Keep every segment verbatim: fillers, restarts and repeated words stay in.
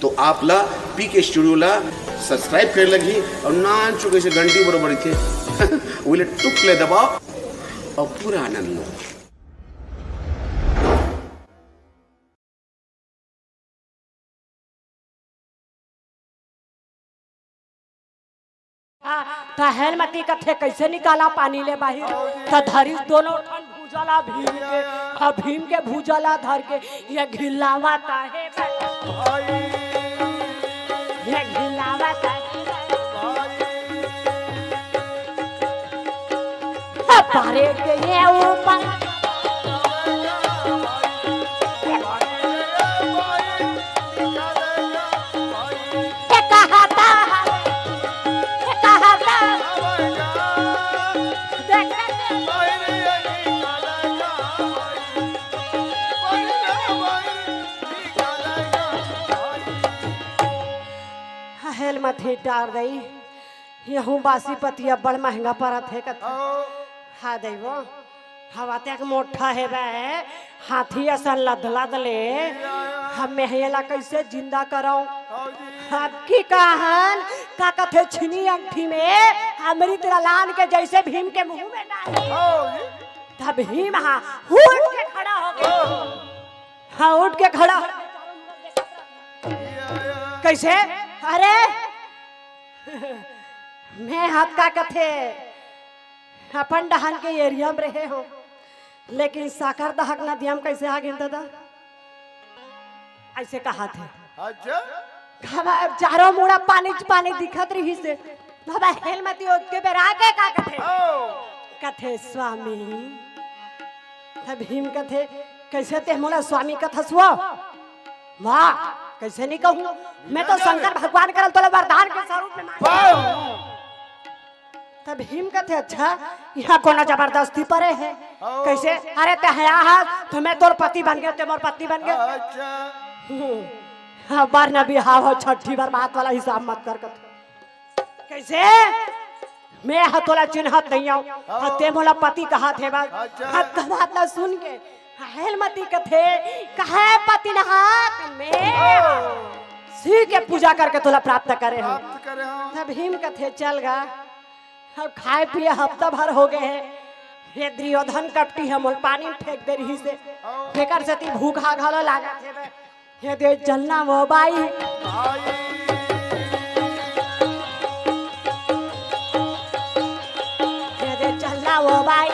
तो आप ला पीके स्टूडियो ला सब्सक्राइब करे लगही और नान चुके से घंटी बरोबर थे उले टुक ले दबाओ और पूरा आनंद लो। हाँ, त हेलमती कथे कैसे निकाला पानी ले बाहिर? त धरिस दोनों ठन भुजा ला भीम के, हाँ, भीम के भुजा ला धर के ये घिल्लावत हे, ये घिल्लावत हे। पारे के ये ऊपर के कहता, के कहता। देखे के हेलमती डार दई। यहू बासी पतिया बड़ महंगा परत हे कथे। हाँ दई वो, हवा तक मोठा हे बे, हाथी असन लदलद ले। हम मैं एला कैसे जिंदा करौं? अब की कहन, का कथे छिनी अंगठी में अमृत ला लान के जैसे भीम के मुंह में डाले। तब भीम हा उठ के खड़ा हो गया। हाँ, उठ के खड़ा हो। कैसे? अरे मैं हाथ का कथे अपन डहन के एरिया में रहे हो, लेकिन साकर दहक नदिया में कैसे आ गए दादा? ऐसे कहा थे। अच्छा। अब चारों मुड़ा पानी च पानी दिखत रही से। बाबा हेलमती ओतके बेरा के का कथे? कथे स्वामी। तब भीम कथे, कैसे ते मोला स्वामी कथस वो? वाह, कैसे नहीं कहूँ? मैं तो शंकर भगवान करल तोला वरदान के स्वरूप में मांग। तब भीम कथे, अच्छा, यहाँ कोनो जबरदस्ती परे हे? कैसे? अरे ते हया हा, तो मैं तोर पति बन गए, ते मोर पत्नी बन गए। अच्छा। हम्म। हाँ, बार न बिहाव हो, छठी बार बात वाला हिसाब मत कर कथे। कैसे? मैं ह तोला चिन्हत नहीं आऊं। हाँ। ते मोला पति कहा थे बस। अच्छा। हद बात ला सुन के हेलमती कथे, कहे पति नहात में शिव के पूजा करके तोला प्राप्त करे हो। प्राप्त करे हो। तब भीम कथे, चल गा, अब खाए पिए हफ्ता भर हो गए है। ये दुर्योधन कपटी है, मोल पानी में फेंक दे रही से। हाँ। फेंकर से ती भूखा घलो लागत है बे। ये दे चलना वो बाई। ये दे चलना वो बाई।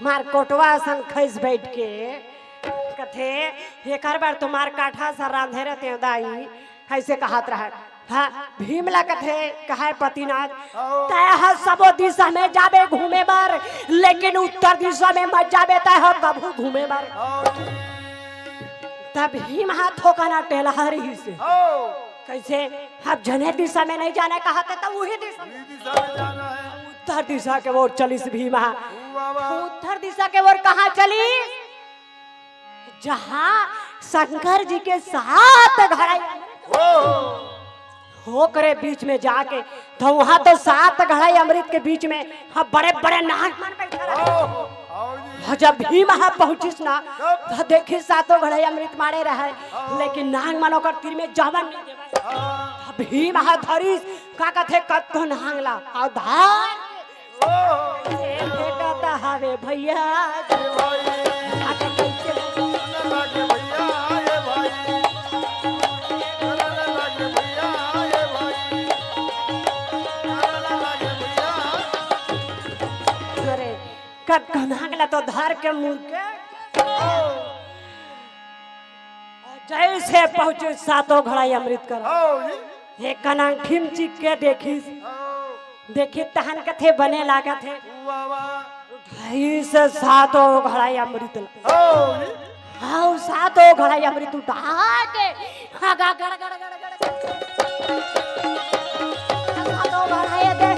मार कोटवा असन खैस बैठ के कथे, एकर बर तुम्हार काठा सा रांधे रहते दाई, ऐसे कहत रहे। हाँ, भीम ला कथे, कहे पतिनाथ, तय ह सबो दिशा में जाबे घूमे बर, लेकिन उत्तर दिशा में मत जाबे, तय ह कभू घूमे बर। तब भीम हा थोकना टेलहर ही से। कैसे? अब जने दिशा में नहीं जाना कहा थे, तब वही दिशा में। उत्तर दिशा के ओर चलिस भीम हा। उत्तर दिशा के ओर कहाँ चलिस? जहाँ शंकर जी के सात घड़ा होकरे बीच में जाके, तो वहाँ तो सात घड़ा अमृत के बीच में, हाँ, बड़े बड़े नाग मन बैठे रहे। हाँ, जब भीम हा पहुँचिस ना, तो देखिस सातों घड़ा अमृत मारे रहे, लेकिन नाग मन ओकर तीर में जावन नहीं देवे। भीम हा धरिस, का कथे, कतको नांग ला अउ धार के से भेटत हवे भैया। अरे, कतको नांग ला तो धार के मुड़ के जैसे पहुंचे सातों घड़ा अमृत कर। एक कना खिमचिक के देखिस, देखी तहन कथे बने लागत हे। ढाई से सातों घड़ा अमृत ला। हाउ सातो घड़ा अमृत उठा के, हाँ, गा, गड़, गड़, गड़, गड़, गड़। सातो घड़ा ये दे।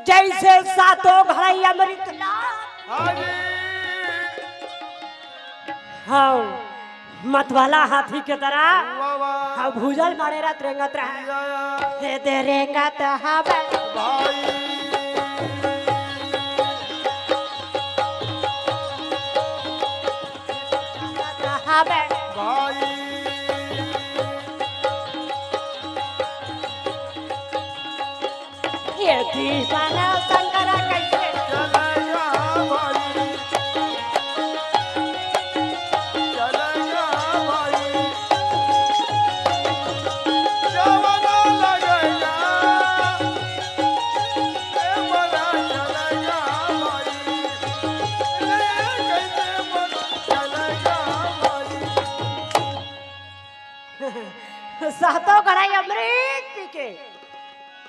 जइसे सातों घड़ा अमृत ला। हाँ जी। हाँ, मतवाला हाथी के तरह। वाह, वाह। हाँ, भूजा ल मारे रहत रेंगत रहे। या, या। हे दे रेंगत हवे। भाई। हवे। भाई। ये दीवाना शंकर कैसे चलेगा भाई, चलेगा भाई, जमाना लगेगा, ए बड़ा चलेगा भाई, ले कैसे मन चलेगा भाई। सातों घड़ा अमृत पी के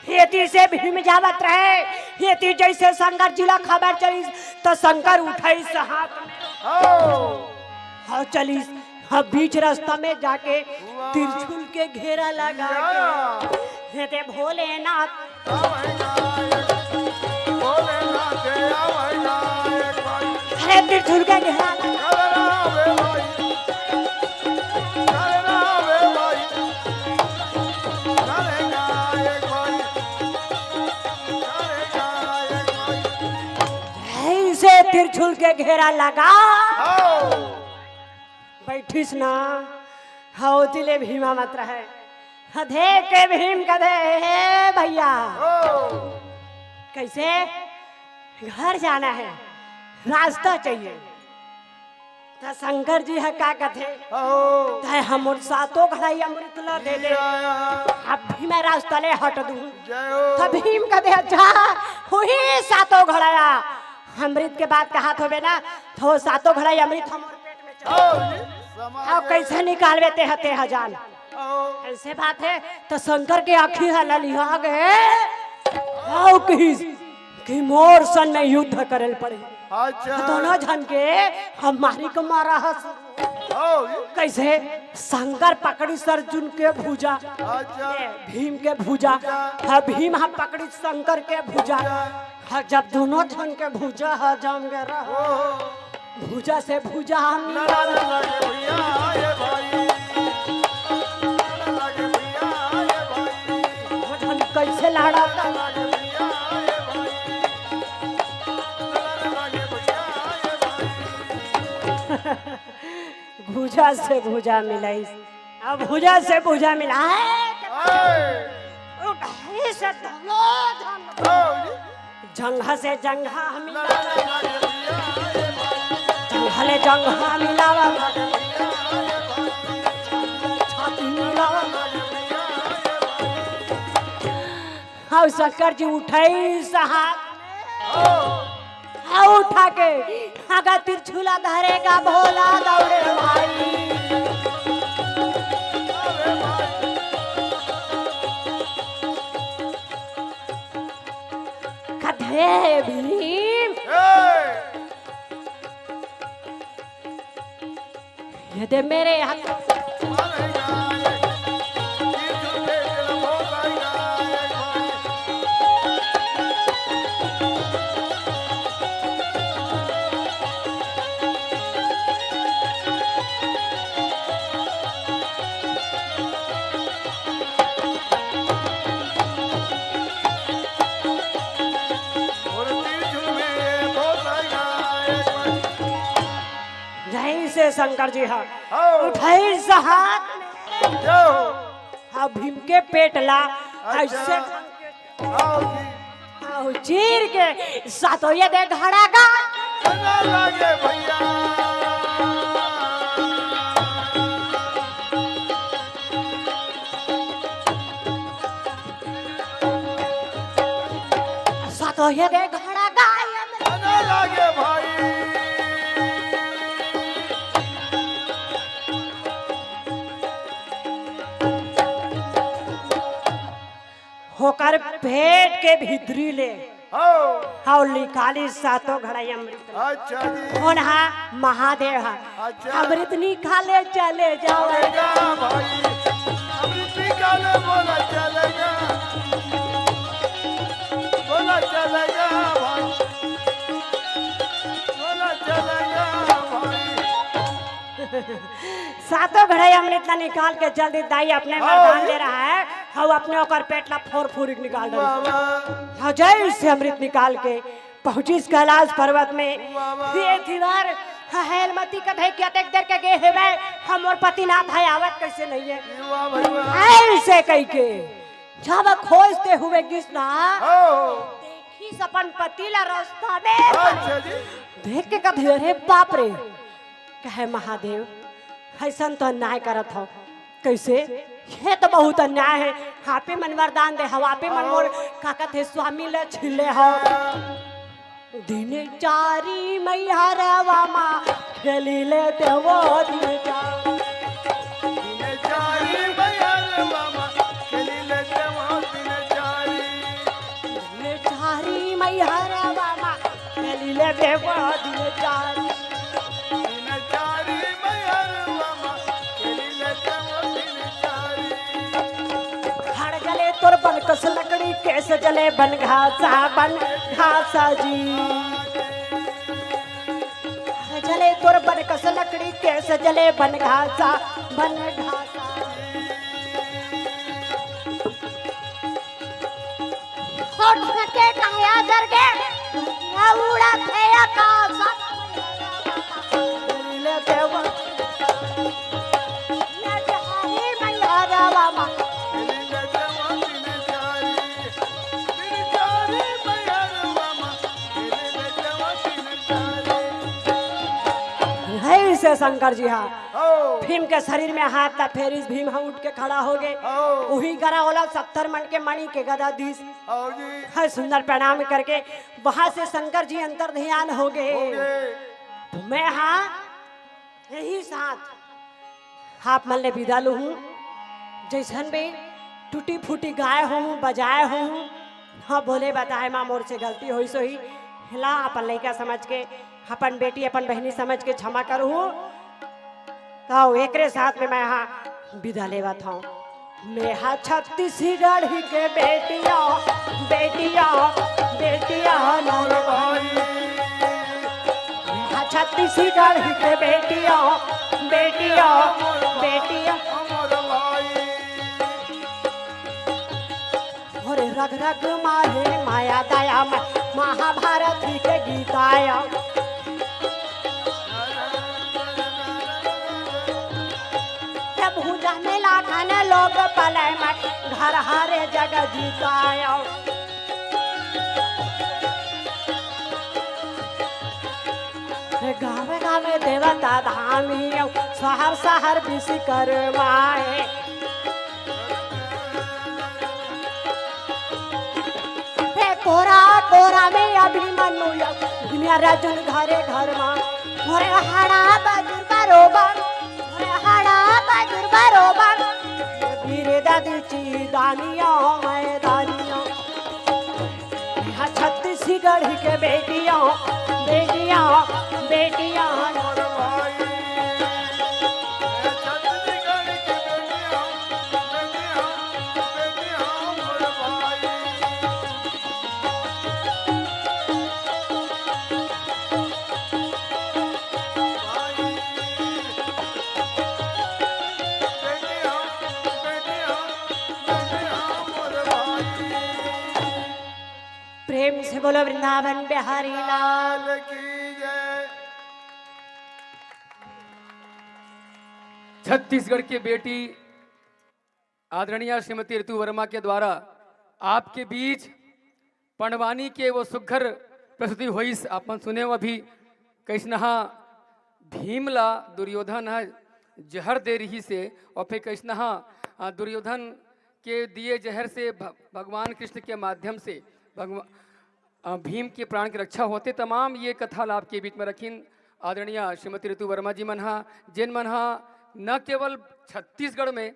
हेती से भीम जावत रहे, हेती जइसे शंकर जी ला खबर चलिस, त शंकर उठइस हाथ में। हाँ। हाँ, चलिस। हाँ, बीच रास्ता में जाके वाह। त्रिशूल के घेरा लगा के, या। हेते भोलेनाथ। भोलेनाथ, भोलेनाथ, भोलेनाथ। अरे, त्रिशूल के घेरा लगा। अरे, राम रे भाई। अरे, गायक भाई। अरे, गायक भाई। ऐसे त्रिशूल के घेरा लगा। आओ। बैठिस ना, हौती ले भीमा मत रहे। हधे के भीम कथे, "हे भैया, ओ। कैसे घर जाना है, रास्ता चाहिए।" त शंकर जी ह का कथे, ओ। "तय हमर सातों घड़ा अमृत ला दे दे, या, या। अब भी मैं रास्ता ले हट दूं।" जय हो। त भीम कथे, "अच्छा, वही सातों घड़ा अमृत के बात कहत होबे ना, तो सातों घड़ा अमृत हमर पेट में चल। ओ, ये समाज अब है। कैसे निकालबे ते ह, ते ह जान।" ओ। ऐसे बात है, त शंकर के आँखी ह ललिहा गे। आओ कहिस कि मोर सन में युद्ध करे ल पड़ही। अच्छा। दोनों झन के हम मारी के मारा हस। आओ। कैसे? शंकर पकड़िस अर्जुन के भुजा। अच्छा। ए, भीम के भुजा। भुजा। हाँ, भीम ह पकड़िस शंकर के भुजा। भुजा। हाँ, जब दोनों झन के भुजा ह जम गे रहा। ओहो। भुजा से भुजा हम लड़ा लगे भैया, ये भाई। लड़ा लगे भैया, ये भाई। भजन कैसे लड़ा था? लड़ा लगे भैया, ये भाई। लड़ा लगे भैया, ये भाई। भुजा से भुजा मिलाइस। अब भुजा से भुजा मिला है। आए। उठाई से दोनों झन। ओ। जंघा से जंघा हम मिला। जंघा ले जंघा मिलावा। छाती मिलावा। हाँ, शंकर जी उठाइस हाथ। हाँ, उठा के, अगर त्रिशूला धरेगा भोला दौड़े भाई। कथे भीम। ए! ये दे मेरे हाथ। जय से शंकर जी हा। हाँ। उठाइस हाथ में। जो। हाँ, भीम के पेट ला। अच्छा। ऐसे आओ जी। आओ चीर के सातो ये दे घड़ा गा। ना लागे भैया। सातो ये दे घड़ा गाय। ना लागे भाई। होकर पेट के भीतरी ले। हो। हव निकाली सातों घड़ा अमृत। अच्छा जी। कोन हा? महादेव हा। अच्छा। अमृत निकाले चले जाओ। चलेगा भाई। अमृत निकाले बोला चलेगा। बोला चलेगा भाई। बोला चलेगा भाई। सातों घड़ा अमृत ला निकाल के जल्दी दाई अपने हाँ, वरदान ये दे रहा है। हव अपने ओकर पेट ला फोर फोर के निकाल डाली। वाह, वाह। हाँ, जय से अमृत निकाल के पहुंचिस कैलाश पर्वत में। वाह, वाह। ये धीवर, हाँ, हेलमती कथे कि अतेक देर के गे हेवय, हम मोर पति ना भाई आवत कैसे नहीं है? वाह भाई, वाह। ऐसे कह के जब खोजते हुए गिस ना, हो। देखिस अपन पति ला रास्ता में। अच्छा जी। देख के कथे, "अरे बाप रे," कहे, "महादेव, ऐसन तो अन्याय करत हो।" कैसे? ये तो बहुत अन्याय है। आपे मन वरदान दे हव, आपे मन मोर का कथे स्वामी ले छिले हव। दिन चारी मैहरवा मा खेली ले देवो दिन चारी। दिन चारी मैहरवा मा खेली ले देवो दिन चारी। दिन चारी मैहरवा मा खेली ले देवो दिन चारी। दिन चारी मैहरवा मा खेली ले देवो दिन चारी। हड़ जले तोर बन कस लकड़ी, केस जले बन घासा, बन घासा जी। हड़ जले तोर बन कस लकड़ी, केस जले बन घासा, बन घासा। होठ के काया जर के, उड़त हे आकाश। है से शंकर जी हा। हो। भीम के शरीर में हाथ ला फेरिस, भीम हा उठ के खड़ा हो गे। हो। उही करा ओला सत्तर मन के मणि के गदा दिस। हो जी। है सुंदर प्रणाम करके वहां से शंकर जी अंतर ध्यान हो गे। हो गे। तो मैं हा यही साथ आप मन ले बिदा लूहूं। जैसन भी टूटी फूटी गाय होहूं, बजाय होहूं, हाँ, भोले बताय मा मोर से गलती होइस होही, हेला अपन लइका समझ के, अपन बेटी, अपन बहिनी समझ के क्षमा करहूं। तो एकरे साथ में मैं हा बिदा लेवत हूं। मैं हा छत्तीसगढ़ के बेटिया, बेटिया, बेटिया मोर भाई। मैं हा छत्तीसगढ़ के बेटिया, बेटिया, बेटिया। अरे रग रग माहे माया दया में महाभारत के गीताया। जब भुजा में लाखन लोग पलय में घर हरे जग जीताया। रे गावे गावे देवता धामी अउ शहर शहर विश्वकर्मा हे। हे कोरा कोरा में अभिमन्यु अउ भीम अर्जुन घरे घर मा। मोरे हाड़ा बजुर बरोबर, मोरे हाड़ा बजुर बरोबर। वीर दादी ची दानिया मैदानिया। यहाँ छत्तीसगढ़ के बेटिया, बेटिया, बेटिया। मोर भाई, ए छत्तीसगढ़ के बेटिया, बेटिया, बेटिया, मोर भाई। भाई, बेटिया, बेटिया, बेटिया, मोर भाई। प्रेम से बोलो वृंदावन बिहारी लाल। लाल की जय। छत्तीसगढ़ की बेटी आदरणीय श्रीमती ऋतु वर्मा के द्वारा आपके बीच पंडवानी के वो सुघर प्रस्तुति होइस, आप मन सुने हो अभी, कइसनहा भीम ला दुर्योधन ह जहर दे रहिस हे, और फिर कइसनहा, अ, दुर्योधन के दिए जहर से भ-, भगवान कृष्ण के माध्यम से भगवा-, अ, भीम के प्राण की रक्षा होथे। तमाम ये कथा ला आपके बीच में रखिन आदरणीय श्रीमती ऋतु वर्मा जी मन हा, जेन मन हा न केवल छत्तीसगढ़ में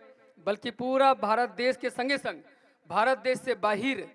बल्कि पूरा भारत देश के संगे संग भारत देश से बाहिर